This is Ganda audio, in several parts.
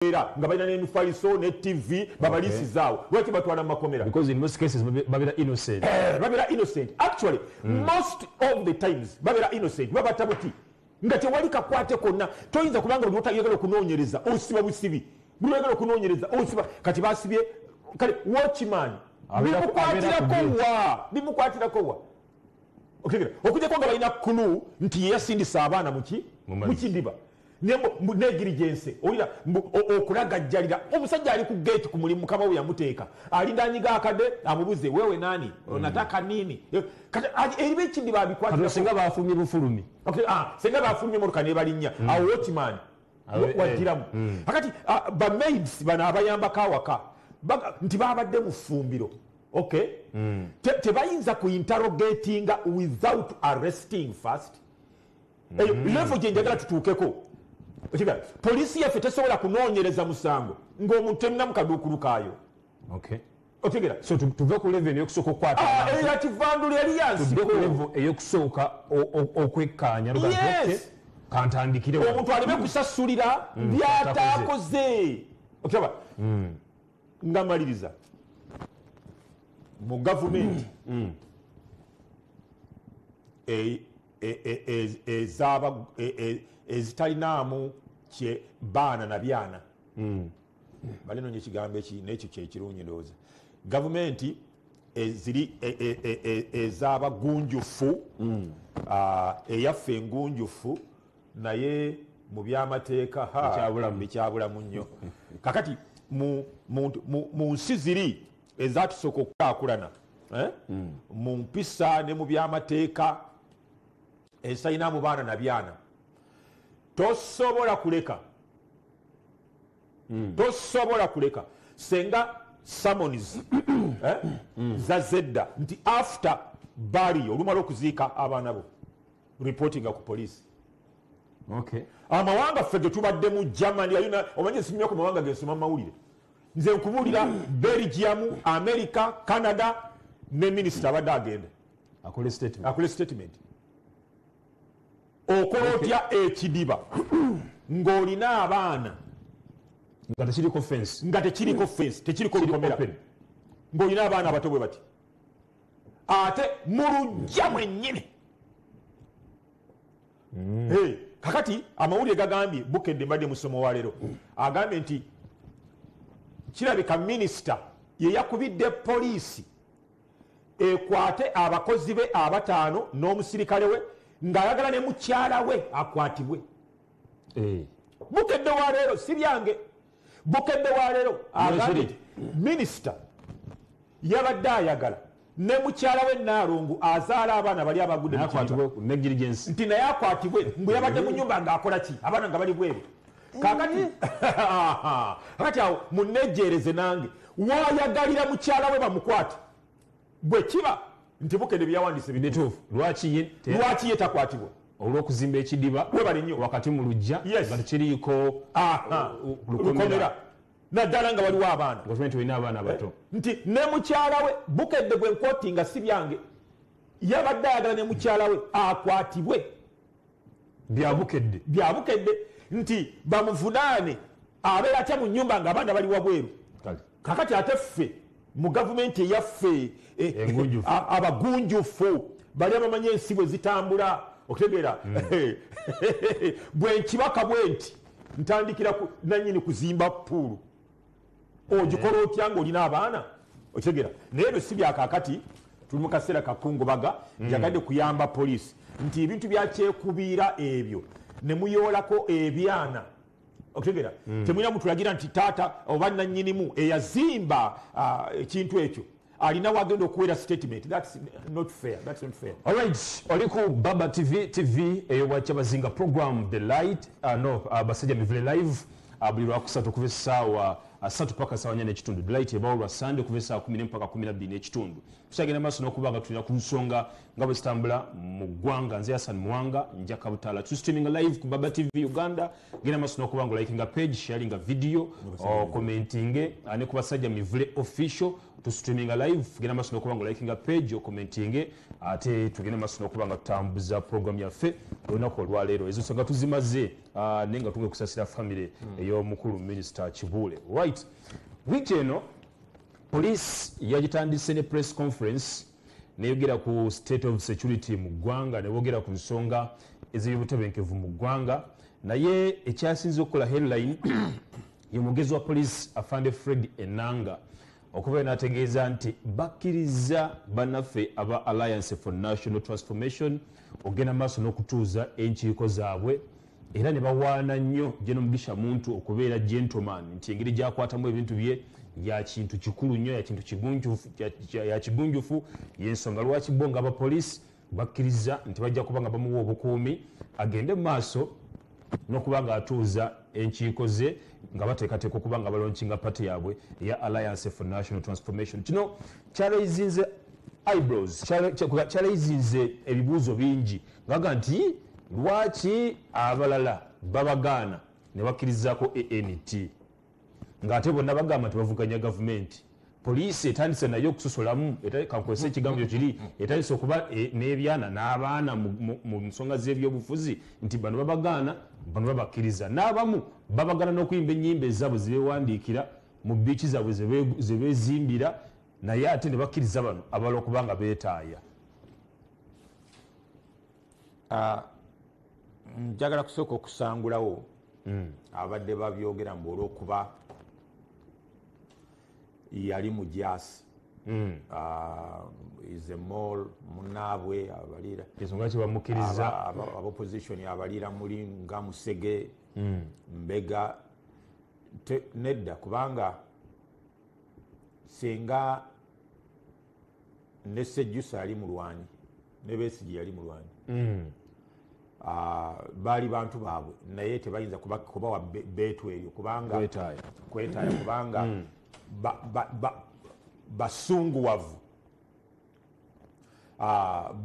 Babeera nga balina n'emifaliso ne TV babaliisizaawo, lwaki batwala mu makomera? Because in most cases babeera innocent. Babeera innocent. Actually, most of the times babeera innocent. Babata buti nga tewali kakwate konna. Toyinza kubanga buli otayagala okunoonyereza osiba busibi, buli oyagala okunoonyereza osiba. Kati basibye kale watchman, bimukwatirako wa? Bimukwatirako wa? Okitegera? Okujjako nga balina clue nti ye yasindisa abaana muki mukidiba, negligence. Olira okulagajjalira omusajja ali ku gate ku mulimu, mukama we yamuteeka, alinda anyiga akade amubuze, "Wewe nani? Unataka nini?" Kati eriba ekidiba abikwatira. Singa bafulumye bufulumi. Singa bafulumye emotoka nebalinnya awo, watchman wagiramu. Akati bamaids bano abayambako awaka nti babadde mu ffumbiro, okay, tebayinza ku interrogatinga without arresting first. Eyo level gye njagala tutuukeko. Okiga, poliisi yaffe tesobola kunoonyereza musango ng'omuntu temuna mu kaduukulu kaayo. Otegera? So tuve ku level eyokusooka okukwata. Eya kivanduli eri yansiko. Ku level eyokusooka okwekkaanya. Yes. Kantandikire. Omuntu aleme kusasulira byataakoze. Okiraba? Nga maliriza, mu gavumenti ezitalinaamu kye baana na byana, balinonya ekigambo eki nekyo kyekirungi, ndowooza gavumenti eziri ez'abagunjufu, eyaffe engunjufu, naye mu byamateeka bikyabulamu nnyo. Kakati mu nsi ziri ezatusooka okukulaakulana mu mpisa ne mu byamateeka, ezitalinamu baana na byana, tosobola kuleka, tosobola kuleka senga summons zazedda nti after burial, olumala okuziika abaana bo, reportinga ku poliisi. Amawanga ffe ge tubaddemu, Germany, omanye sinywa ku mawanga gensoma mawulire, nze nkubuulira Belgium, America, Canada, ne minisita abadde agenda akole statement. Okola otya ekidiba ng'olina abaana? Nga tekiriko fence. Nga tekiriko fence, tekiriko lukomera, ng'olina abaana abato bwe bati, ate mu lujja mwennyini. Kakati amawulire gagambye, Bukedde mbadde musomo wa leero, agambye nti kirabika minisita ye yakubidde poliisi ekwate abakozi be abataano n'omusirikale we, ng'ayagala ne mukyala we akwatibwe. Bukedde wa leero, si byange. Bukedde wa leero agambye nti minisita yabadde ayagala ne mukyala we Naalongo azaala abaana bali abagudde nti naye akwatibwe, mbu yabadde mu nyumba ng'akola ki abaana nga bali bweru? Kakati awo munejeereze nange, wayagalira mukyala we bamukwate, bwe kiba nti Bukedde byeyawandiise bituufu, lwaki ye takwatibwa? Olw'okuzimba ekidiba wakati mu lujja nga tekiriiko lukomera, naddala nga waliwo abaana. Gavumenti olina abaana bato. Nti ne mukyala we, Bukedde gwe nkooti nga si byange, yabadde ayagala ne mukyala we akwatibwe. Byabukedde. Byabukedde nti bamuvunaane, abeera atya mu nyumba nga abaana bali wabweru? Kakati ate ffe mu gavumenti eyaffe abagunjufu bali abamanyi ensi bwe zitambula, okutegeera bwe nkibaka bwe nti ntandikira nanyini kuzimba pool, ogikola otya ngaolina abaana? Okitegeera? Naye ebyo si byakakati, tuli mu kaseera kakungubaga. Njagadde kuyamba poliisi nti ebintu byakyekubiira ebyo ne muyoolako ebyana, okitegeera, temulina mutulagira nti taata oba nanyinimu eyazimba ekintu ekyo alina wagenda okuweera statement. That's not fair, that's not fair. Alright, oli ku Baba TV, TV eyobwakyabazinga, program The Light, no, Basajja Mivule Live, buli lwakusatu okuva essaawa 3 paka essaawa 4:30. The Light ebawo lwa Sunday okuva essaawa 10 paka 12:30. Tukyagenda maaso n'okuba nga tulina ku nsonga nga bwe zitambula mu ggwanga. Nze Hassan Muwanga Njaka Butala. Tustreaminga live ku Baba TV Uganda. Genda maaso n'okuba nga likinga page, sharinga video, commentinge, ne ku Basajja Mivule Official. Tustreaminga live, genda maaso n'okuba nga likinga page, okommentinge, ate tugende maaso n'okuba nga tutambuza program yaffe olunaku olwaleero. Ezo nsonga tuzimaze, naye nga tugenda kusasira famire ey'omukulu Minisita Kibuule. Right, wiiki eno police yagitandise ne press conference neyogera ku state of security mu ggwanga, ne boogera ku nsonga ez'eby'obutebenkevu mu ggwanga. Naye ekyasinze okukola headline ye mwogezi wa police Afande Fred Enanga okuva n'ategeeza nti bakkiriza bannaffe aba Alliance for National Transformation okugenda maaso n'okutuuza enkiiko zaabwe, era ne bawaana nnyo General Mugisha Muntu okubeera gentleman, nti engeri gy'akwatamu ebintu bye ya kintu kikulu nnyo, ya kintu kigunjufu, ya kigunjufu, y'ensonga lwaki bo ng'abapoliisi bakkiriza nti bajja kuba nga bamuwa obukuumi agende mu maaso n'okuba ng'atuuza enkiiko ze nga bateekateeka okuba nga balaunchinga party yaabwe eya Alliance for National Transformation. Kino kyaraisinze eyebrows, kyaraisinze ebibuuzo bingi, ngaga nti lwaki abalala babagaana ne bakkirizaako ANT ng'ate bonna bagamba nti bavuganya gavumenti. Poliisi etandise naye okusosolamu, kankozese ekigambo kiri, etandise okuba n'ebyana n'abaana mu nsonga z'ebyobufuzi, nti bano babagaana, bano babakkiriza, n'abamu babagaana n'okuyimba ennyimba ezaabwe zibewandiikira mu biiki zaabwe ze beezimbira, naye ate ne bakkiriza bano abalala okuba nga beetaaya. Njagala kusooka okusangulawo abadde babyogera mbu olw'okuba yali mujaasi, is a mole munnaabwe abaliira ensonga ki bamukkiriza opposition abaliira muli nga Musege, Mbega. Nedda, kubanga singa ne Sejjusa yali mulwanyi, ne Besigye yali mulwanyi, baali bantu baabwe, naye tebayinza kubawa beetu eryo, kubanga kwetaaya, kubanga basunguwavu,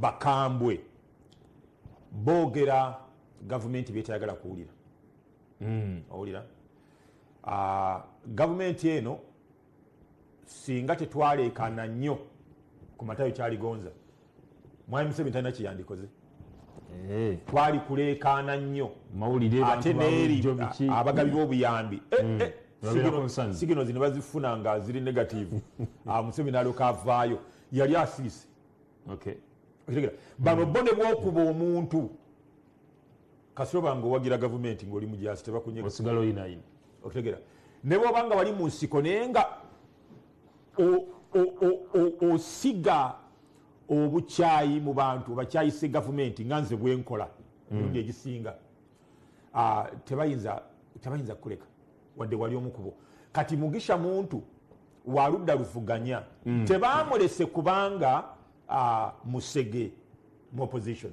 bakambwe, boogera gavumenti byetayagala kuwulira. Owulira gavumenti eno singa tetwaleekaana nnyo ku Matayo Kyaligonza, Mwami Museveni talina kyeyandikoze. Twali kuleekaana nnyo ate n'eri abagabi b'obuyambi sigino zino bazifuna nga ziri negative. Museveni alyoka avaayo, yali asirise. Bano bo ne bw'okuba omuntu kasita oba nga owagira gavumenti ng'oli mujaasi tebakunyega, osigala oyinayina. Okitegera, ne bw'oba nga wali mu nsiko naye nga osiga obukyayi mu bantu, bakyayise gavumenti nga nze bwenkola emirundi egisinga, tebayinza kukuleka wadde wali omukubo. Kati Mugisha Muntu waludda luvuganya, tebamulese kubanga Musege mu opposition,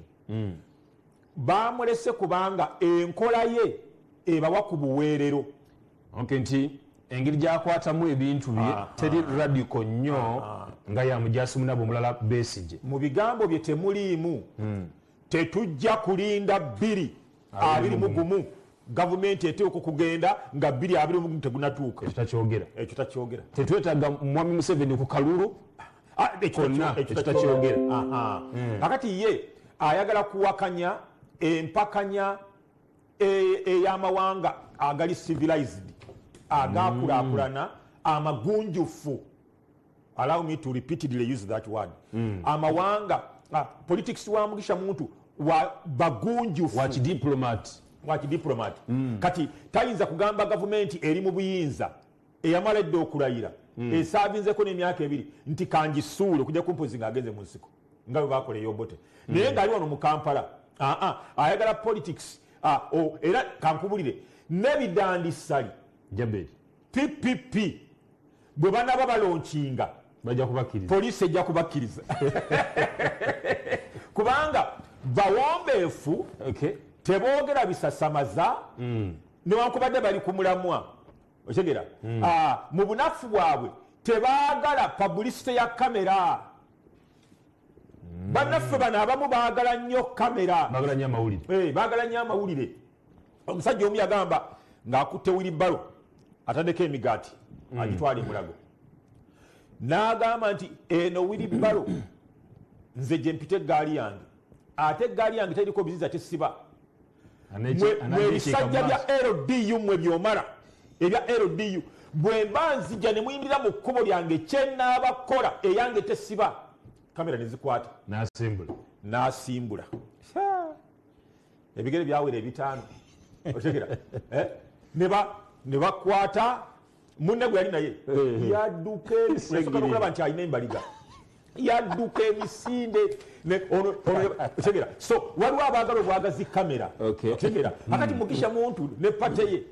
bamulese kubanga enkola ye ebawa ku buweerero. Nti engeri gy'akwatamu ebintu bye teri radical nnyo nga ya mujaasi munabwe omulala Besigye. Mu bigambo bye temuliimu tetujja kulinda 2021 gavumenti eteekwa okugenda nga 2021 tegunatuuka. Ekyo ekyo takyogera. Tetwetaaga Mwami Museveni ku kalulu konna, ekyo takyogera. Kakati ye ayagala kuwakanya empakanya ey'amawanga agali civilized, agakulaakulana, amagunjufu. Allow me to repeatedly use that word. Amawanga, politics wa Mugisha Muntu wa bagunjufu, wa kidiplomat, wa kidiplomat. Kati tayinza kugamba gavumenti eri mu buyinza eyamala edda okulayira, esaavinzeko n'emyaka 2 nti kanjisuule okujja kumpozi ng'agenze mu nsiko nga bwe bakola ey'Obote. Naye ng'ali wano mu Kampala, ayagala politics. Era kankubulire n'ebidandisali Jaberi PPP bwe banaba balonkinga bajja kubakkiriza, poliisi ejja kubakkiriza kubanga bawombeefu, teboogera bisasamaza, newankubadde bali ku mulamwa. Okitegera, mu bunafu bwabwe tebaagala publicity ya kamera. Bannaffe bano abamu baagala nnyo kamera, baagala nnyo amawulire. Baagala nnyo amawulire. Omusajja omu yagamba ng'akutte wheelbarrow ataddeko emigaati agitwala emulago. N'agamba nti eno wheelbarrow nze gye mpita eggaali yange, ate eggaali yange teriko biziza, tesiba. Mwe ebisajja bya LDU, mwe byomala ebya LDU, bwe mba nzija ne muyimirira mu kkubo lyange, kyenaabakola, eyange tesiba. Kamera nezikwata. Nasimbula. N'asimbula, ebigere byawera 5, otegera? Eh? Ne bakwata munne gwe yali naye, yadduka. Osooka n'okulaba nti alina embaliga, yadduka emisinde. Otegera? So waliwo abaagala obwagazi kamera. Otegera? Akati Mugisha Muntu ne party ye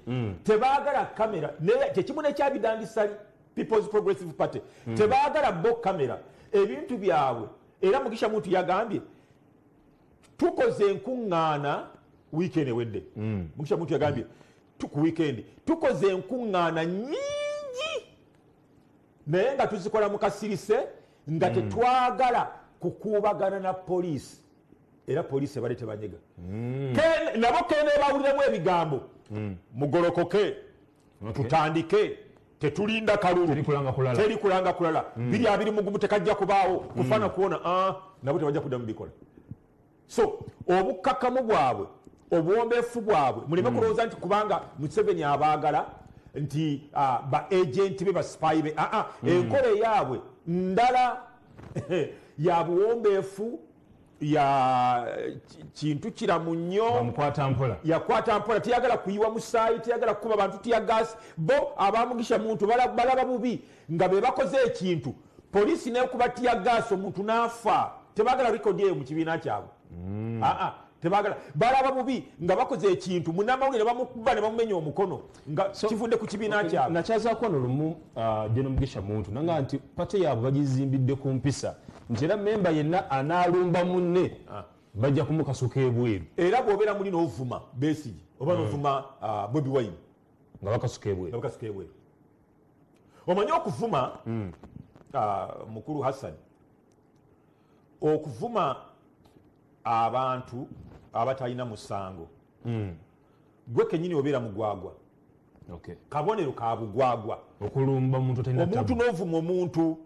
tebaagala kamera. Naye kyekimu nekyabidandisali People's Progressive Party, tebaagala bo kamera, ebintu byabwe. Era Mugisha Muntu yagambye, tukoze enkuŋŋaana weekend ewedde. Mugisha Muntu yagambye, ku weekend tukoze enkuŋŋaana nyingi, naye nga tuzikola mu kasirise, nga tetwagala kukuubagana na poliisi. Era poliisi ebadde tebanyega. Nabo kene bawuliramu ebigambo, mugolokoke, tutandike, tetulinda kalulu. Teri kulanga kulala. Teri kulanga kulala. 2020 tekajja kubaawo kufaana kuwona. Ah, nabo tebajja kuddamu bikola. So obukkakkamu bwabwe, obuwombeefu bwabwe, muleme kulowooza nti kubanga Museveni abaagala nti ba agent be, ba spy be. Aa, enkola eyaabwe ndala, ya buwombeefu, ya kintu kiramu nnyo. Bamukwata mpola. Yakwata mpola, teyagala kuyiwa musaayi, teyagala kukuba bantu tear gas. Bo abamugisha Muntu balaba bubi nga be bakoze ekintu, poliisi nekuba tear gas, omuntu n'afa. Tebagala record eyo mu kibiina kyabwe. Aa, tebagala. Balaba bubi nga bakoze ekintu, munnamawulire bamukuba ne bamumenya omukono, nga kivudde ku kibiina kyabwe. Nakyazaako wano lumu General Mugisha Muntu nanga nti party yaabwe bagizimbidde ku mpisa, nti era memba yenna anaalumba munne bajja kumukasuka ebweru. Era bw'obeera muli n'ovuma Besigye oba n'ovuma Bobi Wine, nga bakasuka ebweru. Nga bakasuka ebweru. Omanyi okuvuma, mukulu Hassan, okuvuma abantu abatalina musango, gwe kennyini obeera mugwagwa. Kabonero ka bugwagwa. Okulumba omuntu atalina Omuntu tabu. N'ovuma omuntu